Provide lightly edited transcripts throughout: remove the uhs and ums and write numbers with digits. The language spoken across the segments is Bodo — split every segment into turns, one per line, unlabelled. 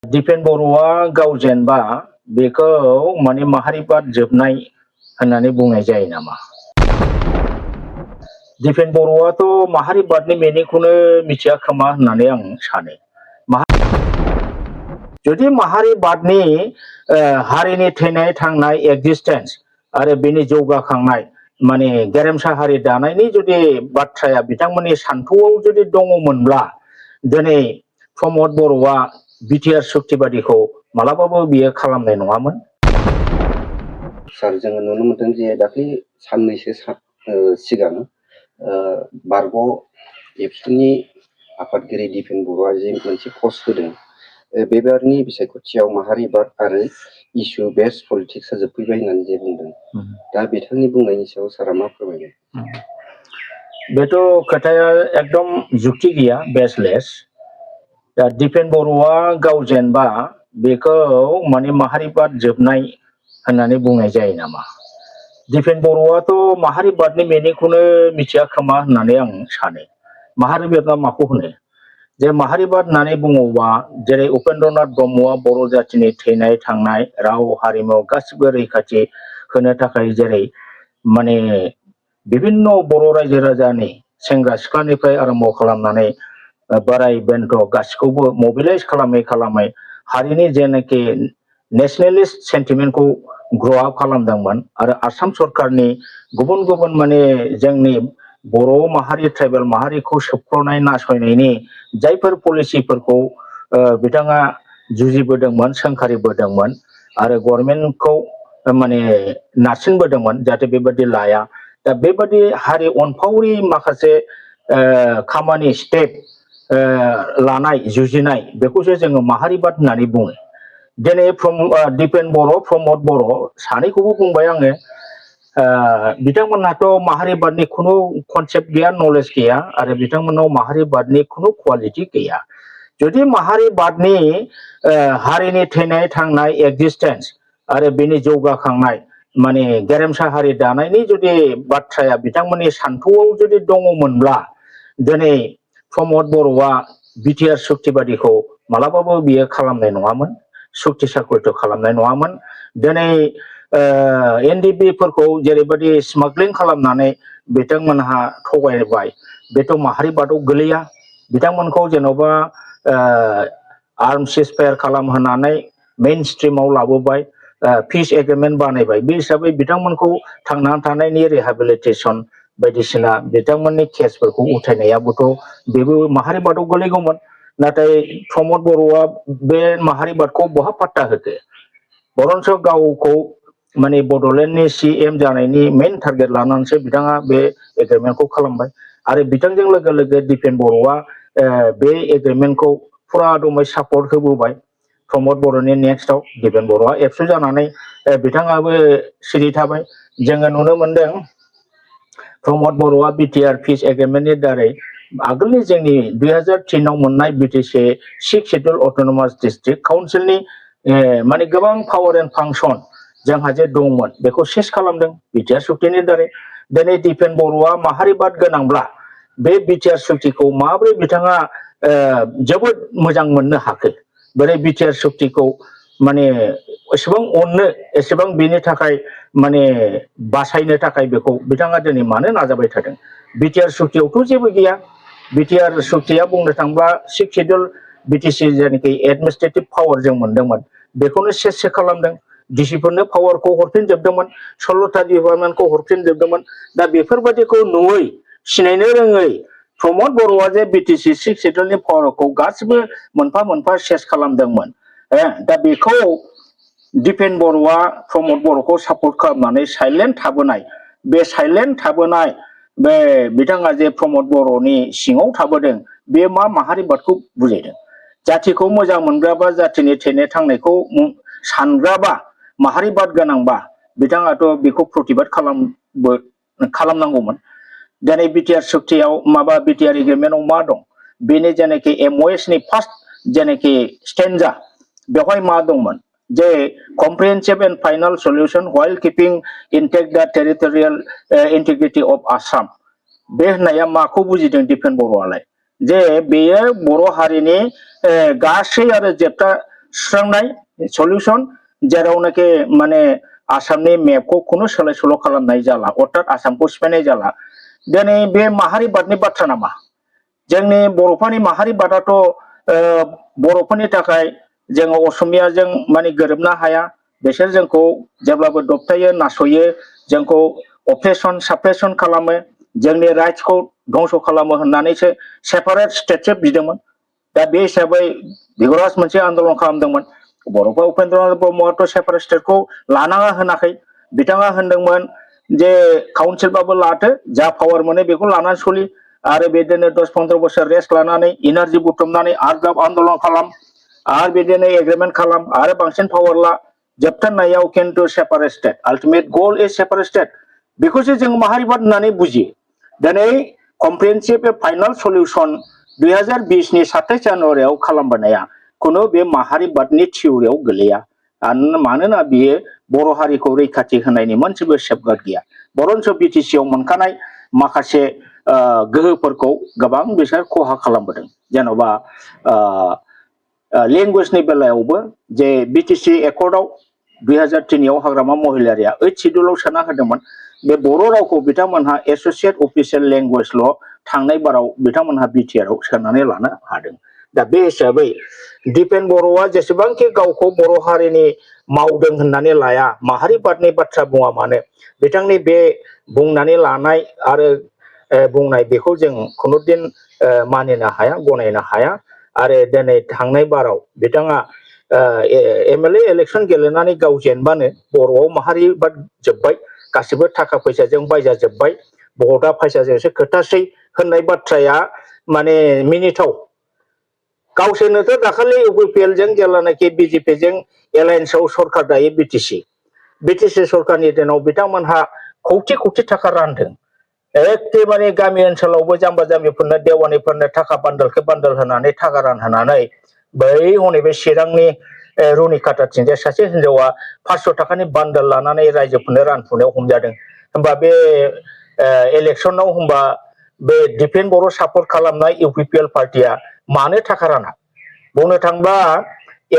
दिपेन बर'आ गाव जेनबा बेखौ माने माहारिबाद जोबनाय होननानै बुंनाय जायो नामा? दिपेन बर'आथ' माहारिबादनि मिनिंखौनो मिथिया खोमा होननानै आं सानो। जुदि माहारिबादनि हारिनि थैनाय थांनाय एक्जिस्टेन्स आरो बेनि जौगाखांनाय माने गेरेमसा हारि दानायनि जुदि बाथ्राया बिथांमोननि सान्थौआव जुदि दङमोनब्ला दिनै प्रमद बर'आ बिटिआर सुक्तिबादिखौ मालाबाबो बियो खालामनाय नङामोन।
सार जोङो नुनो मोनदों जे दाख्लै साननैसो सिगां बारग' एबसुनि आफादगिरि दिपेन बर'आ जे मोनसे पस्ट होदों बेबारनि बिसायख'थियाव माहारिबाद आरो इस्यु बेस्ड पलिटिक्सआ जोबफैबाय होननानै जे बुंदों दा बिथांनि बुंनायनि सायाव सारा मा फोरमायगोन?
बेथ' खोथाया एकदम जुक्ति गैया, बेसलेस। दा दिपेन बर'आ गाव जेनबा बेखौ माने माहारिबाद जोबनाय होननानै बुंनाय जायो नामा? दिपेन बर'आथ' माहारिबादनि मिनिंखौनो मिथिया खोमा होननानै आं सानो। माहारिबादआ माखौ होनो? जे माहारिबाद होननानै बुङोबा जेरै उपेन्द्रनाथ ब्रह्मआ बर' जातिनि थैनाय थांनाय राव हारिमु गासिबो रैखाथि होनो थाखाय जेरै माने बिभिन्न बर' रायजो राजानि सेंग्रा सिख्लानिफ्राय आरम्भ खालामनानै बोराय बेन्थ गासिखौबो मबिलाइज खालामै हारिनि जेनाखि नेशनेलिस्ट सेन्टिमेन्टखौ ग्र' आप खालामदोंमोन आरो आसाम सरकारनि गुबुन गुबुन माने जोंनि बर' माहारि ट्राइबेल माहारिखौ सोबख्ल'नाय नासयनायनि जायफोर पलिसिफोरखौ बिथाङा जुजिबोदोंमोन, सोंखारिबोदोंमोन आरो गभर्नमेन्टखौ माने नारसिनबोदोंमोन जाहाथे बेबादि लाया। दा बेबादि हारि अनफावरि माखासे खामानि स्टेप लानाय जुजिनाय बेखौसो जोङो माहारिबाद होननानै बुङो। दिनै दिपेन बर', प्रमद बर' सानैखौबो बुंबाय आङो। बिथांमोनहाथ' माहारिबादनि खुनु कनसेप्ट गैया, नलेज गैया आरो बिथांमोनाव माहारिबादनि खुनु क्वालिटि गैया। जुदि माहारिबादनि हारिनि थैनाय थांनाय एक्जिस्टेन्स आरो बेनि जौगाखांनाय माने गेरेमसा हारि दानायनि जुदि बाथ्राया बिथांमोननि सान्थौआव जुदि दङमोनब्ला दिनै प्रमद बर'आ बिटिआर सुक्तिबादिखौ मालाबाबो बियो खालामनाय नङामोन, सुक्ति साकुर्त खालामनाय नङामोन। दिनै एनडिपिफोरखौ जेरैबायदि स्मागलिं खालामनानै बिथांमोनहा थगायबाय, बेथ' माहारिबादाव गोलैया। बिथांमोनखौ जेन'बा आर्म सिजफायार खालामहोनानै मेइन स्ट्रिमाव लाबोबाय, पिस एग्रिमेन्ट बानायबाय। बे हिसाबै बिथांमोनखौ थांनानै थानायनि रिहेबिलिटेसन बायदिसिना बिथांमोननि केसफोरखौ उथायनायाबोथ' बेबो माहारिबादाव गोलैगौमोन। नाथाय प्रमद बर'आ बे माहारिबादखौ बहा पात्ता होखो? बरन्स गावखौ माने बड'लेण्डनि CM जानायनि मेइन टारगेट लानानैसो बिथाङा बे एग्रिमेन्टखौ खालामबाय आरो बिथांजों लोगो लोगो दिपेन बर'आ बे एग्रिमेन्टखौ फुरा दमै सापर्ट होबोबाय। प्रमद बर'नि नेक्स्टआव दिपेन बर'आ एबसु जानानै बिथाङाबो सिरि थाबाय। जोङो नुनो मोनदों प्रमद बर'आ बिटिआर पिस एग्रिमेन्टनि दारै आगोलनि जोंनि 2003 मोननाय बिटिसि 6 शेड्युल अट'नमास डिस्ट्रिक्ट काउन्सिलनि माने गोबां पावार एन्ड फांसन जोंहा जे दंमोन बेखौ सेस खालामदों बिटिआर सुक्तिनि दारै। दिनै दिपेन बर'आ माहारिबाद गोनांब्ला बे बिटिआर सुक्तिखौ माबोरै बिथाङा जोबोद मोजां मोननो हाखो? बोरै बिटिआर सुक्तिखौ माने एसेबां अननो, एसेबां बेनि थाखाय माने बासायनो थाखाय बेखौ बिथाङा दिनै मानो नाजाबाय थादों? बिटिआर सुक्तियावथ' जेबो गैया। बिटिआर सुक्तिया बुंनो थांब्ला 6 शेड्युल बिटिसि जेनाखि एडमिनिस्ट्रेटिभ पावार जों मोनदोंमोन बेखौनो सेस खालामदों। डिसिफोरनो पावारखौ हरफिनजोबदोंमोन, 16था डिपार्टमेन्टखौ हरफिनजोबदोंमोन। दा बेफोरबायदिखौ नुयै, सिनायनो रोङै प्रमद बर'आ जे बिटिसि 6 शेड्युलनि पावारखौ गासिबो मोनफा मोनफा सेस खालामदोंमोन। दा बेखौ दिपेन बर'आ प्रमद बर'खौ सापर्ट खालामनानै साइलेन्ट थाबोनाय, बे साइलेन्ट थाबोनाय बे बिथाङा जे प्रमद बर'नि सिङाव थाबोदों, बे मा माहारिबादखौ बुजायदों? जातिखौ मोजां मोनग्राबा, जातिनि थैनाय थांनायखौ सानग्राबा, माहारिबाद गोनांबा बिथाङाथ' बेखौ प्रतिबाद खालामनांगौमोन। दिनै बिटिआर सुक्तियाव माबा बिटिआर एग्रिमेन्टआव मा दं? बेनि जेनाखि MOSनि फार्स्ट जेनाखि स्टेन्जा बेवहाय मा दंमोन? जे comprehensive and final solution while keeping intact the territorial integrity of Assam. बे होननाया माखौ बुजिदों दिपेन बर'आलाय? जे बेयो बर' हारिनि गासै आरो जोबथा सुस्रांनाय सल्युशन जेरावनाखि माने आसामनि मेपखौ खुनु सोलाय सोल' खालामनाय जाला अर्थात आसामखौ सिफायनाय जाला दिनै बे माहारिबादनि बाथ्रा नामा जोंनि बर'फोरनि माहारिबादाथ' बर'फोरनि थाखाय जोङो असमियाजों माने गोरोबनो हाया बिसोर जोंखौ जेब्लाबो दबथायो नासयो जोंखौ अप्रेसन साप्रेसन खालामो जोंनि राइट्सखौ धंस खालामो होननानैसो सेपारेट स्टेटसो बिदोंमोन दा बे हिसाबै बिगुराज मोनसे आन्दलन खालामदोंमोन बर'फोर उपेन्द्रनाथ ब्रह्मआथ' सेपारेट स्टेटखौ लानाङा होनाखै बिथाङा होनदोंमोन जे काउन्सिलबाबो लाथो जा पावार मोनो बेखौ लानानै सलि आरो बिदिनो 10-15 बोसोर रेस्ट लानानै एनार्जि बुथुमनानै आरो आन्दलन खालाम आरो बिदिनो एग्रिमेन्ट खालाम आरो बांसिन पावार ला जोबथारनायाव खिन्थु separate state ultimate goal is separate state बेखौसो जों माहारिबाद होननानै बुजियो दिनै कमप्रिहेनसिभ फाइनाल सल्युसन 2020 नि 27 जानुवारियाव खालामबोनाया खुनु बे माहारिबादनि थिउरियाव गोलैया मानोना बियो बर' हारिखौ रैखाथि होनायनि मोनसेबो सेफगार्ड गैया बरन्स बिटिसि आव मोनखानाय माखासे गोहोफोरखौ गोबां बिसोर खहा खालामबोदों जेन'बा लेंगुवेजनि बेलायावबो जे बिटिसि एकर्डआव 2003 आव हाग्रामा महिलारिया 8 शिड्युलाव सोना होदोंमोन बे बर' रावखौ बिथांमोनहा एसोसिएट अफिसियेल लेंगुवेजल' थांनाय बाराव बिथांमोनहा बिटिआर आव सोनानै लानो हादों दा बे हिसाबै दिपेन बर'आ जेसेबांखि गावखौ बर' हारिनि मावदों होननानै लाया माहारिबादनि बाथ्रा बुङा मानो बिथांनि बे बुंनानै लानाय आरो बुंनाय बेखौ जों खुनुदिन मानिनो हाया गनायनो हाया आरो दिनै थांनाय बाराव बिथाङा एमएलए इलेक्सन गेलेनानै गाव जेनबानो बर'आव माहारिबाद जोब्बाय गासिबो थाखा फैसाजों बायजाजोब्बाय भटआ फैसाजोंसो खोथासै होननाय बाथ्राया माने मिनिथाव गावसोरनोथ' दाखालि इउपिपिएल जों जेब्लानाखि बिजेपिजों एलायन्सआव सरकार दायो बिटिसि सरकारनि दिनाव बिथांमोनहा खौथि खौथि थाखा रानदों एखेबारे गामि ओनसोलावबो जाम्बा जाम्बिफोरनो देवानिफोरनो थाखा बान्दोलखौ बान्दोल होनानै थाखा रानहोनानै बै हनै बे चिरांनि रुनिकाटाथिंजाय सासे हिनजावा 500 थाखानि बान्दोल लानानै रायजोफोरनो रानफुनायाव हमजादों होमबा बे इलेक्सनाव होमबा बे दिपेन बर' सापर्ट खालामनाय इउपिपिएल पार्टिया मानो थाखा राना बुंनो थांबा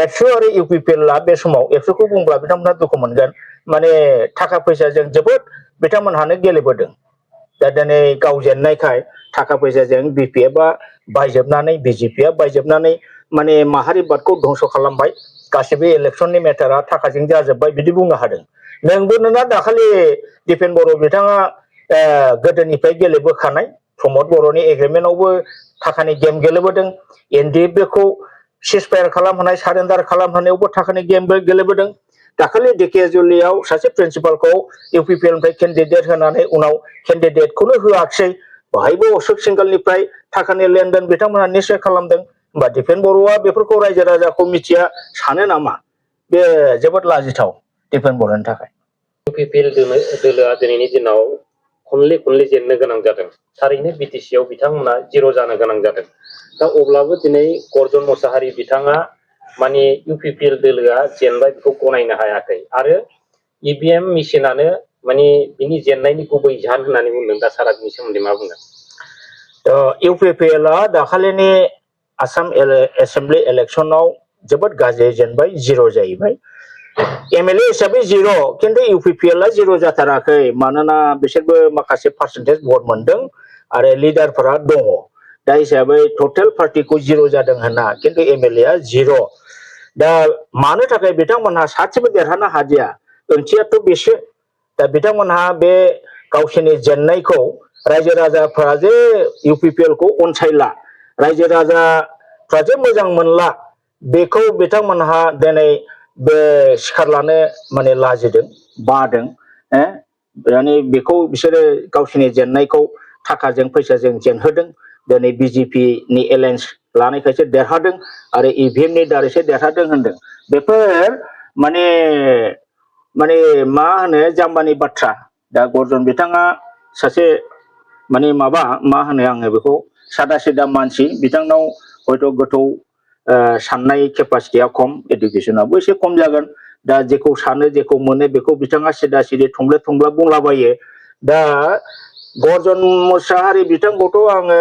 एबसु आरो इउपिपिएलआ बे समाव एबसुखौ बुंब्ला बिथांमोनहा दुखु मोनगोन माने थाखा फैसाजों जोबोद बिथांमोनहानो गेलेबोदों दा दिनै गाव जेननायखाय थाखा फैसाजों बिपिएफआ बायजोबनानै बिजेपिआ बायजोबनानै माने माहारिबादखौ धंस खालामबाय गासिबो इलेक्सननि मेटारा थाखाजों जाजोब्बाय बिदि बुंनो हादों नोंबो नोंना दाखालि दिपेन बर' बिथाङा गोदोनिफ्राय गेलेबोखानाय प्रमद बर'नि एग्रिमेन्टआवबो थाखानि गेम गेलेबोदों एनडिएफबिखौ सिजफायार खालामहोनाय सारेन्डार खालामहोनायावबो थाखानि गेम गेलेबोदों दाखालि धेकियाजुलियाव सासे प्रिन्सिपालखौ इउपिपिएलनिफ्राय केन्डिडेट होनानै उनाव केन्डिडेटखौनो होआखिसै बाहायबो अशोक सिंगलनिफ्राय थाखानि लेनदेन बिथांमोना निश्चय खालामदों होमबा दिपेन बर'आ बेफोरखौ रायजो राजाखौ मिथिया सानो नामा बे जोबोद लाजिथाव दिपेन बर'नि थाखाय
इउपिपिएल दोलोआ दिनैनि दिनाव खनले जेननो गोनां जादों थारैनो बिटिसिआव बिथांमोना जिर' जानो गोनां जादों दा अब्लाबो दिनै गर्जन मोसाहारि बिथाङा माने इउपिपिएल दोलोआ जेनबाय बेखौ गनायनो हायाखै आरो इभिएम मेसिनानो माने बिनि जेननायनि गुबै जाहोन होननानै बुंदों दा सारा बिनि सोमोन्दै मा बुंगोन
इउपिपिएलआ दाखालिनि आसाम एसेम्बलि इलेक्सनाव जोबोद गाज्रि जेनबाय जिर' जाहैबाय एमएलए हिसाबै जिर' किन्तु इउपिपिएलआ जिर' जाथाराखै मानोना बिसोरबो माखासे पार्सेन्टेज भट मोनदों आरो लिडारफोरा दङ दा हिसाबै टटेल पार्टिखौ जिर' जादों होनना किन्तु एमएलएआ जिर' दा मानो थाखाय बिथांमोनहा सासेबो देरहानो हादिया ओंथियाथ' बेसो दा बिथांमोनहा बे गावसोरनि जेननायखौ रायजो राजाफ्रा जे इउपिपिएलखौ अनसायला रायजो राजाफ्रा जे मोजां मोनला बेखौ बिथांमोनहा दिनै बे सिखार लानो माने लाजिदों बादों माने बेखौ बिसोरो गावसोरनि जेननायखौ थाखाजों फैसाजों जेनहोदों दिनै बिजेपिनि एलायन्स लानायखायसो देरहादों आरो इभिएमनि दारैसो देरहादों होनदों बेफोर माने माने मा होनो जाम्बानि बाथ्रा दा गर्जन बिथाङा सासे माने मा होनो आङो बेखौ सादा सिदा मानसि बिथांनाव हयथ' गोथौ साननाय केपासिटिया खम एडुकेसनाबो एसे खम जागोन दा जेखौ सानो जेखौ मोनो बेखौ बिथाङा सिदा सिदि थंब्ले थंब्ला बुंलाबायो दा गर्जन मोसाहारि बिथांखौथ' आङो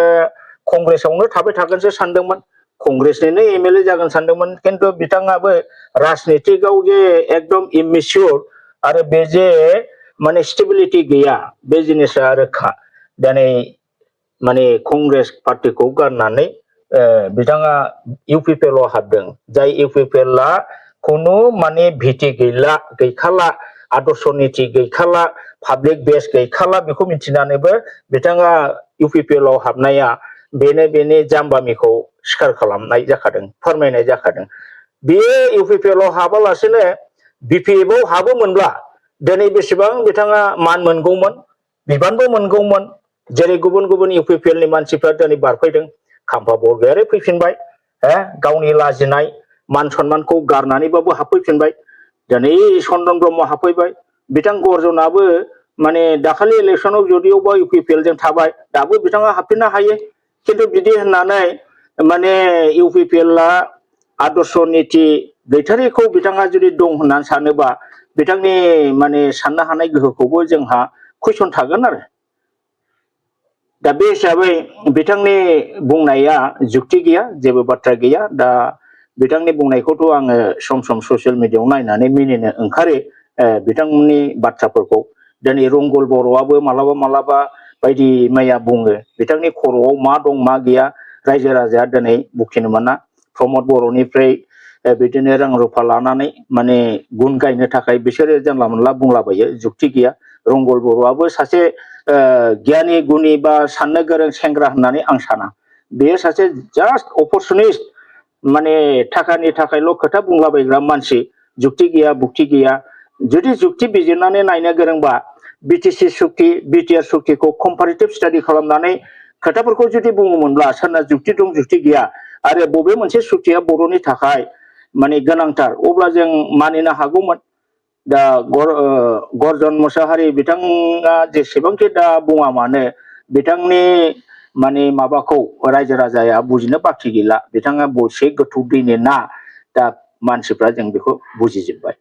कंग्रेसावनो थाबाय थागोनसो सानदोंमोन कंग्रेसनिनो एमएलए जागोन सानदोंमोन किन्तु बिथाङाबो राजनीतिकआव जे एकदम इमेच्योर आरो बे जे माने स्टेबिलिटि गैया बे जिनिसा रोखा दिनै माने कंग्रेस पार्टीखौ गारनानै बिथाङा इउपिपिएल आव हाबदों जाय इउपिपिएलआ खुनु माने भिटि गैला गैखाला आदर्श नीति गैखाला पाब्लिक बेस गैखाला बेखौ मिथिनानैबो बिथाङा इउपिपिएल आव हाबनाया बेनि जाम्बामिखौ सिखार खालामनाय जाखादों फोरमायनाय जाखादों बेयो इउपिपिएल आव हाबालासेनो बिपिएफ आव हाबोमोनब्ला दिनै बेसेबां बिथाङा मान मोनगौमोन बिबानबो मोनगौमोन जेरै गुबुन गुबुन इउपिपिएल नि मानसिफ्रा दिनै बारफैदों खाम्फा बरगयारि फैफिनबाय गावनि लाजिनाय मान सन्मानखौ गारनानैबाबो हाबफैफिनबाय दिनै चन्दन ब्रह्म हाबफैबाय बिथां गर्जनाबो माने दाखालि इलेक्सनाव जदिअबा इउपिपिएल जों थाबाय दाबो बिथाङा हाबफिननो हायो किन्तु बिदि होननानै माने इउपिपिएलआ आदर्श नीति गैथारिखौ बिथाङा जुदि दं होननानै सानोबा बिथांनि माने साननो हानाय गोहोखौबो जोंहा कुइसन थागोन आरो दा बे हिसाबै बिथांनि बुंनाया जुक्ति गैया जेबो बाथ्रा गैया दा बिथांनि बुंनायखौथ' आङो सम सम ससियेल मिडियायाव नायनानै मिनिनो ओंखारो बिथांनि बाथ्राफोरखौ दिनै रंगल बर'आबो मालाबा मालाबा बायदि मैया बुङो बिथांनि खर'आव मा दं मा गैया रायजो राजाया दिनै बुखिनो मोना प्रमद बर'निफ्राय बिदिनो रां रुफा लानानै माने गुन गायनो थाखाय बिसोरो जानला मोनला बुंलाबायो जुक्ति गैया रंगल बर'आबो सासे गियानि गुनि बा साननो गोरों सेंग्रा होननानै आं साना बेयो सासे जास्ट अपरचुनिस्ट माने थाखानि थाखायल' खोथा बुंलाबायग्रा मानसि जुक्ति गैया बुक्ति गैया जुदि जुक्ति बिजिरनानै नायनो गोरोंबा बिटिसि सुक्ति बिटिआर सुक्तिखौ कम्पारेटिभ स्टाडि खालामनानै खोथाफोरखौ जुदि बुङोमोनब्ला सोरना जुक्ति दं जुक्ति गैया आरो बबे मोनसे सुक्तिया बर'नि थाखाय माने गोनांथार अब्ला जों मानिनो हागौमोन दा गर्जन मोसाहारि बिथाङा जेसेबांखि दा बुङा मानो बिथांनि माने माबाखौ रायजो राजाया बुजिनो बाखि गैला बिथाङा बसे गोथौ दैनि ना दा मानसिफ्रा जों बेखौ बुजिजोब्बाय